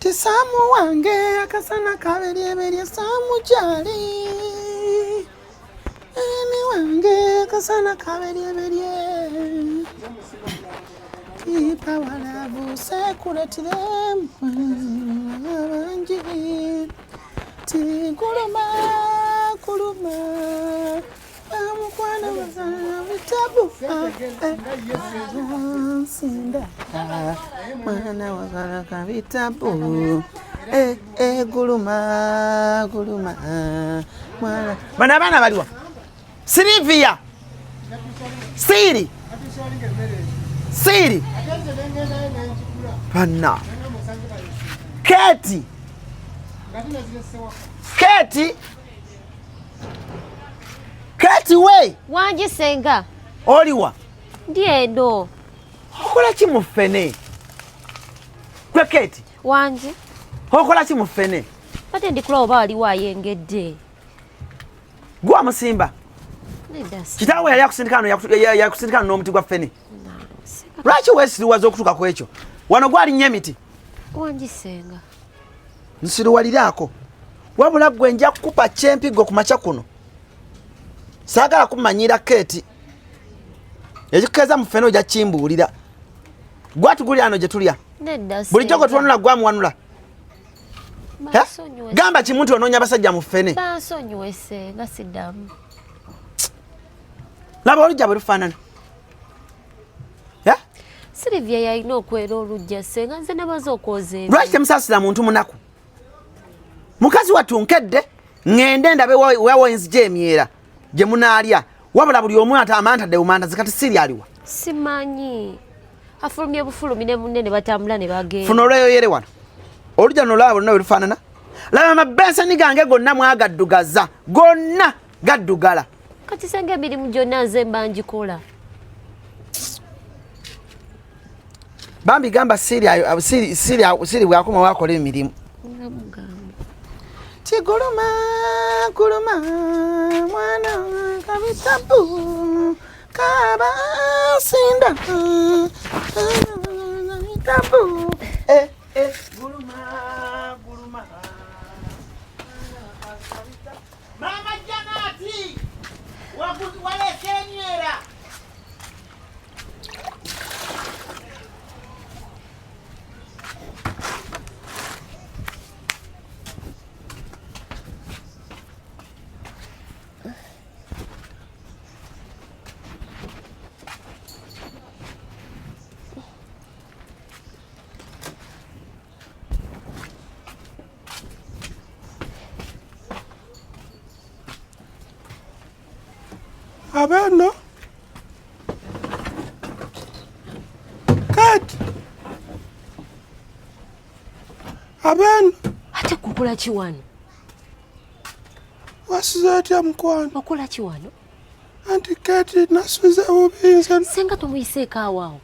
Tisaamu wange akasana kaberyeberye saamu kyali emi wange akasana kaberyeberye ipawalavu sekuletire abangi tikuluma kuluma bamukwano bazana bitabu nsinda mwana wakalaka bitabu eh, eh, guluma guluma mwana bano abaana baliwa Silivia Siri Siri bana Keti Keti Keti we wangi senga oliwa ndi eno okola ki mu ffene gwe Keti wangi okola ki mu ffene ate ndikulaba oba waliwo ayengedde gwe wamusimba kitaawe yali akusindika no n'omuti gwa ffene lwaki weesiriwaza okutuuka ku ekyo wano gwalinnya emiti wangi senga nsiruwaliraako wabula gwe nja kukupa kyempigo ku makya kuno saagala kumanyira keeti ekikukeeza mu ffene ojja kimbuulira gwatugulira ano gye tulya bulijjo gwe tuwanula gwamuwanula gamba kimu nti onoonya abasajja mu ffene laba olujja bwe lufaanana Silivia yalina okwera olujja senga nze nabaza okwoza lwaki temusaasira muntu munaku mukazi wattu nkedde ŋŋende ndabe wawo enzija emyera gye munaalya wabula buli omu ate amantadde bumantazi kati siri aliwa simanyi afulumye bufulumi ne munne ne batambula ne bagenda funa olweyoyere wano olujja luno laba lonna bwe lufaanana laba amabensani gange gonna mwagaddugaza gonna gaddugala kati senga emirimu gyonna nze mba ngikola bambi gamba siri bwakoma wakola emirimu kiguluma guluma mwana kabitabu kaba sinda tabu eh, eh, guluma guluma mama janati waleka emyera Abeno Kati Abeno ate kukola ki wano wasuze otya mukwano okola ki wano anti Kati nasuze bubi nze senga tomuyiseeko awaawo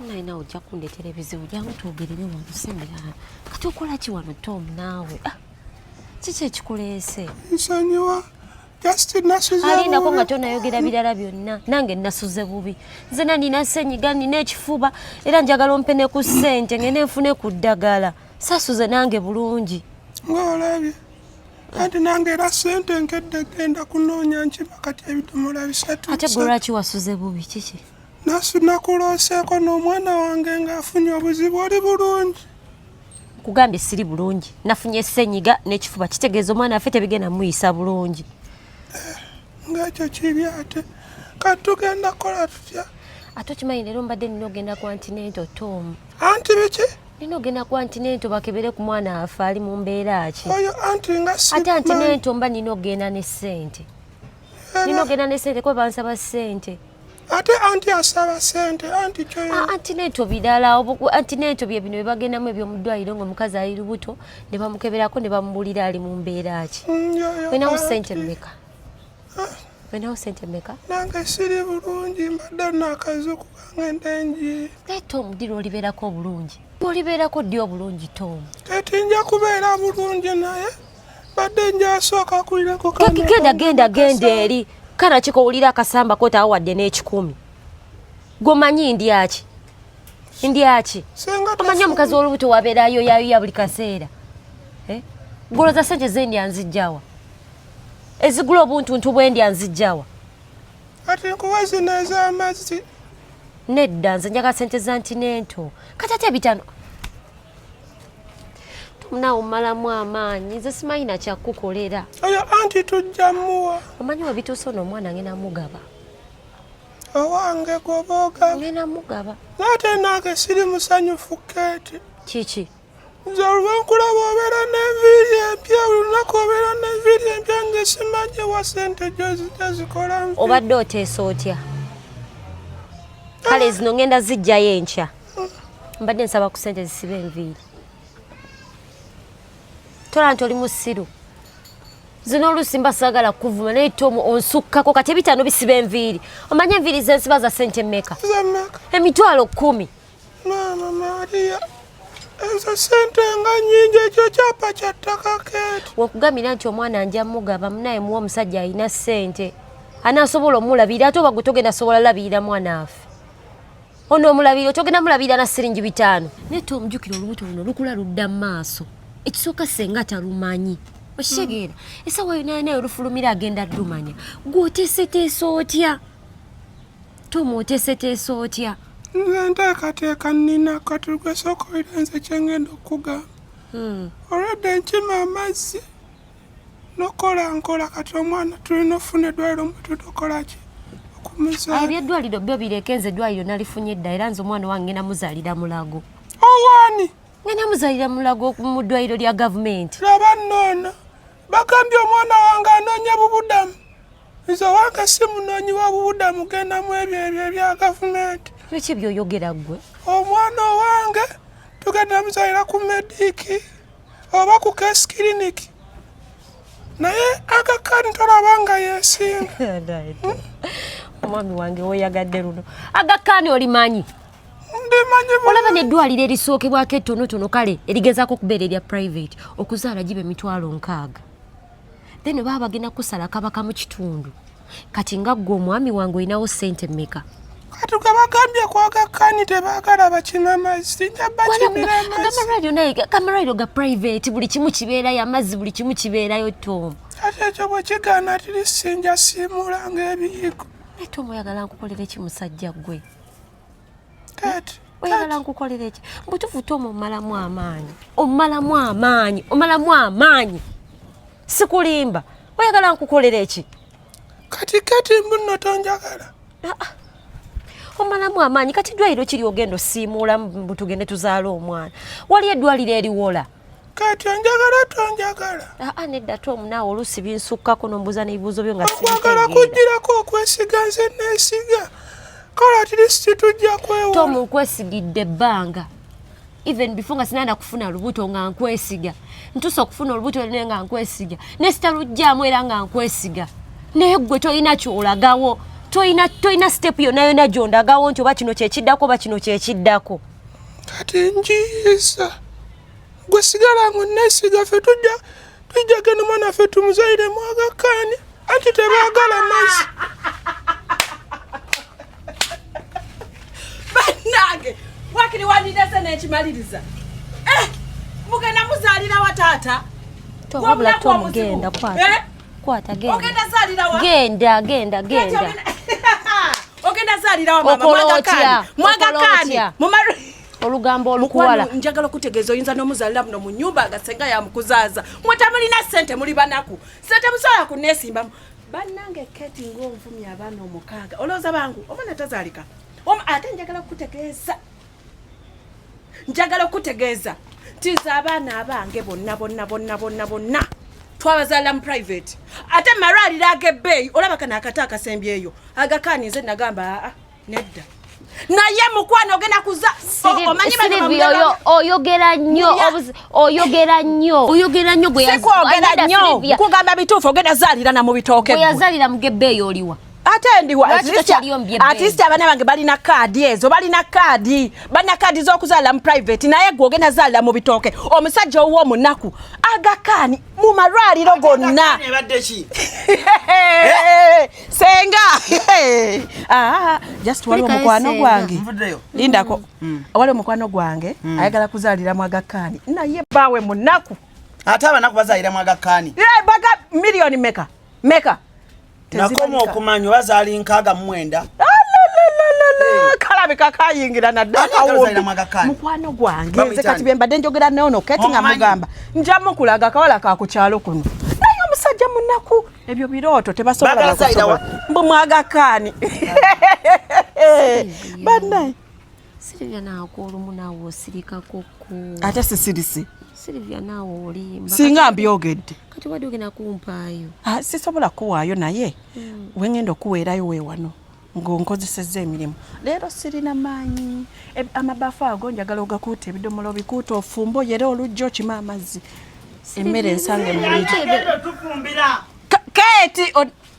naye nawe ojja kundetera ebizibu jangu twogerere wano sembera kati okola ki wano Tom naawe ah, kiki ekikuleese nsonyiwa just nasuze alindako nga tonayogera birala byonna nange nasuze bubi nze na nina senyiga nina ekifuba era njagala ompe ne ku ssente ngende nfune ku ddagala sasuze nange bulungi ng'olabye anti nange era ssente nkedde genda kunoonya nkima kati ebidomola bisatu ate gwe lwaki wasuze bubi kiki Nakulooseeko n'omwana wange ng'afunye obuzibu. Oli bulungi? Nkugambye siri bulungi, nafunye ssenyiga n'ekifuba, kitegeeza omwana waffe tebigenda muyisa bulungi. Eh, ng'ekyo kibi ate kati tugenda kukola tutya? Ate okimanyi leero mbadde nina ogenda ku antinento Tom. Anti biki? Nina ogenda ku antinento bakebere ku mwana waffe ali mu mbeera ki. Oyo anti nga si ate antinento mba nina ogenda ne ssente. Nina ogenda ne ssente kuba bansaba ssente. Ate anti asaba sente anti kyoyo. Ah, anti neto birala anti neto bye bino bagendamu ebyomuddwaliro nga omukazi ali lubuto ne bamukeberako ne bamubulira ali mu mbeera ki. Mm, Olinawo sente mmeka? Ah. Olinawo sente mmeka? Nange siri bulungi mbadde nakazuukuka ngende ngi. Naye Tom ddi lw'olibeerako obulungi? Olibeerako ddi obulungi Tom? Kati nja kubeera bulungi naye badde njasooka kulirako genda genda genda eri kana kiko owulira akasamba ko tawa wadde n'ekikumi gomanyi ndyaki Ndyaki? Omanyi omukazi w'olubuto wabeerayo yayoya buli kaseera. Eh? Goloza sente zendya nzijjawa? Ezigula obuntuntu bwendya nzijjawa? Kati nkuwa zino ez'amazzi. Nedda nze njagala sente za ntinento. Kati ate ebitaano naawe omalamu amaanyi nze simanyi nakyakukolera. Oyo anti tujja muwa. Omanyi webituuse ono omwana ngenda mugaba. Owange gwoba ogaba. Ngenda mugaba. Ate nange siri musanyufu Keeti. Kiki? Nze olwenkulaba obeera n'enviiri empya buli lunaku obeera n'enviiri empya nze simanyi wa ssente gy'ozijja zikola nviiri. Obadde oteesa otya? Kale zino ngenda zijjayo enkya. Mbadde nsaba ku ssente zisibe enviiri. Tola nti oli musiru. Zino oluusi mba saagala kukuvuma naye Tom onsukkako kati ebitaano bisiba enviiri. Omanyi enviiri zensiba za ssente mmeka? 10,000. Maama Maria, ezo ssente nga nnyingi, ekyo kyapa kya ttaka Keeti. Wekugambira nti omwana nja mugaba munaye muwa omusajja alina ssente anaasobola omulabirira ate oba gwe togenda sobola labirira mwana waffe. Ono omulabirira otogenda mulabirira na siringi 5. Naye Tom jjukira olubuto luno lukula ludda mu maaso. Ekisooka ssenga talumanyi. Okitegeera? Essaawa yonna yonna olufulumira agenda ddumanya. Gwe oteeseteese otya? Tom oteeseteese otya? Nze nteekateeka nnina kati gwe sooka owulire nze kye ngenda okukugamba. Olwedde nkima amazzi n'okukola nkola kati omwana tulina okufuna eddwaliro mwe tutokola ki? Okumuzaala. Eby'eddwaliro byo bireke nze eddwaliro nalifunye dda era nze omwana wange ngenda muzaalira Mulago. Owaani? Ngenda muzaalira Mulago mu ddwaliro lya gavumenti. Laba nno ono bagambye omwana wange anoonya bubudamu. Nze owange si munoonyi wa bubudamu genda mu ebyo ebyo ebya gavumenti. Biki by'oyogera ggwe? Omwana owange tugenda muzaalira ku Medic oba ku Case Clinic. Naye Aga Khan tolaba nga yeesinga. Omwami wange weeyagadde luno. Aga Khan olimanyi? Ndimanyi bulungi. Olaba n'eddwaliro erisookebwako ettonotono kale erigezaako okubeera erya private okuzaala giba 60,000. Then baba bagenda kusala kabaka mu kitundu. Kati nga ggwe omwami wange olinawo ssente mmeka? Kati gwe bagambye ku Aga Khan tebaagala bakima amazzi, nja bakimira amazzi. Amalwaliro naye amalwaliro ga private buli kimu kibeerayo amazzi buli kimu kibeerayo Tom. Ate ekyo bwe kigaana at least nja siimula ng'ebiyigo. Naye Tom oyagala nkukolere ki musajja ggwe? Kati Oyagala nkukolere ki? Mbutuufu Tom omalamu amaanyi. Omalamu amaanyi, omalamu amaanyi. Sikulimba. Oyagala nkukolere ki? Kati kati mbuno tonjagala. Omalamu amaanyi kati ddwaliro kiri ogenda osiimuula mbu tugende tuzaale omwana. Wali eddwaliro eriwola. Kati onjagala tonjagala. Nedda Tom naawe oluusi binsukkako n'ombuuza n'ebibuuzo byo nga Okwagala sibitegeera. kugirako okwesiga nze neesiga. Kale at least tujja kwewola. Tom nkwesigidde ebbanga. Even before nga sinanda kufuna lubuto nga nkwesiga. Ntuuse okufuna olubuto naye nga nkwesiga. Ne sitaluggyaamu era nga nkwesiga. Naye ggwe tolina ky'olagawo. Tolina step yonna yonna gy'ondagawo nti oba kino kye kiddako oba kino kye kiddako. Kati njiyiza. Gwe sigala ng'onneesiga ffe tujja genda omwana ffe tumuzaire mu Aga Khan anti tebaagala mazzi. Bannange, wakiri wandinese n'ekimaliriza. Mugenda muzaalira wa taata? Wabula Tom genda kwata. Kwata genda. Ogenda zaalira wa? Genda genda genda. Ogenda zaalira wa mama? Mwaga Khan. Mwaga Khan. Olugambo olukuwala. Mukwano, njagala okutegeeza oyinza n'omuzaalira muno mu nnyumba nga ssenga yamukuzaaza. Mwe temulina ssente muli banaku. Ssente musobola kunneesimbamu. Bannange Keti ng'onvumye abaana 6. Olowooza bangu omwana tazaalika. Ate njagala okutegeeza. Njagala okutegeeza nti nze abaana abange bonna bonna bonna bonna bonna twabazaala mu private. Ate malwaliro ag'ebbeeyi olaba kano akata akasembyeyo. Aga Khan nze nagamba aa nedda. Naye mukwano ogenda kuza omanyi bano Silivia, oyogera nnyo, oyogera nnyo, oyogera nnyo gwe Sikwogera nnyo, nkugamba bituufu ogenda zaalira na mu bitooke gwe. Yazaalira mu gebbeeyi oliwa. Ate ndiwa, at least abaana bange balina kaadi ezo, balina kaadi, balina kaadi z'okuzaalira mu private, naye gwe ogenda zaalira mu bitooke. Omusajja ow'omunaku Aga Khan mu malwaliro gonna. Ebadde ki? Senga. Ah, just waliwo Kulikayo mukwano Senga. gwange. Nvuddeyo. Lindako. Waliwo mukwano gwange ayagala kuzaalira mu Agakkaani. Naye baawe munaku. Ate abanaku bazaalira mu Agakkaani? Eh, baga miliyoni meka? Meka? Nakoma Tezibalika. okumanya oba zaali 69. Alalala, kalabika kayingira nadde Ani ayagala akawumbi. ozaalira mu Agakkaani? Mukwano gwange nze Bamuyita kati ani? bye mbadde njogera naye ono Keti nga Omumanyi? mugamba nja mukulaga akawala ka ku kyalo kuno, naye omusajja munaku, ebyo birooto tebasobola Baagala zaalira wa? nakusobola. Mbu mwagakaani bannaye. Silivia, naawe olumu naawe osirikako ku. Ate sisirisi. Silivia, naawe olimba. Singa mbyogedde. Kati obadde ogenda kumpaayo. Ah, sisobola kuwaayo, naye wengenda okuweerayo weewano ng'onkozesezza emirimu. Leero sirina maanyi. Amabaafu ago njagala ogakuuta, ebidomola obikuuta, ofumba, oyere olujja, okima amazzi, emmere ensange mu ligi. Tufumbira. Keeti,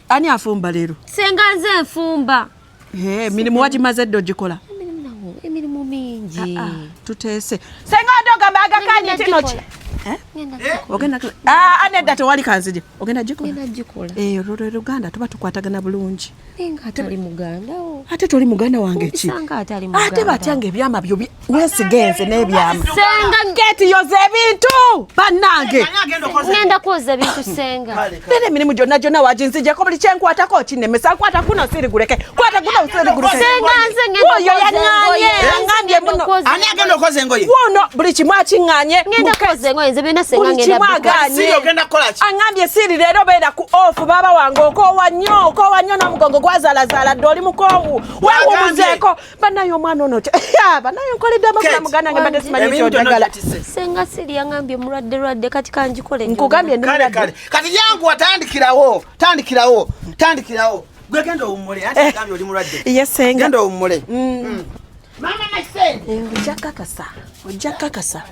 ani afumba leero? Senga, nze nfumba. Eh, emirimu wagimaze dda ogikola? Emirimu nawo, emirimu mingi. Ah, tuteese senga, wadde ogamba Agakani Ngenda nti no ki? gikola. Eh? Ngenda gikola. Ogenda Ah, nedda, tewali kanzije, ogenda gikola. Ngenda gikola. Eh, olwo lwe luganda, tuba tukwatagana bulungi. Naye nga atali muganda wo. Ate toli muganda wange ki? Osanga atali muganda. Ate batya nga ebyama byo weesiga nze n'ebyama. Senga. Keti, yoza ebintu bannange. Ngenda kwoza ebintu, senga. Leero emirimu gyonna gyonna waginzijako, buli kyenkwatako kinnemesa. Nkwata guno siriguleke, kwata guno siriguleke. Senga, nze ngenda Oyo kwoza yaŋŋaanye, engoye. aŋŋambye Ngenda muno. kwoza Ani agenda okwoza engoye? Wuno buli kimu akiŋŋaanye. Ngenda kwoza engoye nze, byonna senga Buli ngenda kimu bikola. agaanye. Siri, ogenda kukola ki? Aŋŋambye, "Siri, leero beera ku off, baaba wange, okoowa nnyo, okoowa nnyo n'omugongo gwazalazaala dde, oli mukoowu, weewumuzeeko." Bannaye omwana ono bannaye nkoledde amakula. Kate, Muganda wange, mbadde simanyi nti ebintu byonna ojagala. byatisse. Senga, Siri yaŋŋambye mulwadde lwadde, kati kanjikole. Nkugambye ndi Kale mulwadde. kale, kati yanguwa, tandikirawo, tandikirawo, tandikirawo. Gwe genda owummule, anti agambye oli mulwadde. Ye senga. Genda owummule. Mama Nakisenge. Eh, ojja kakasa, ojja kakasa.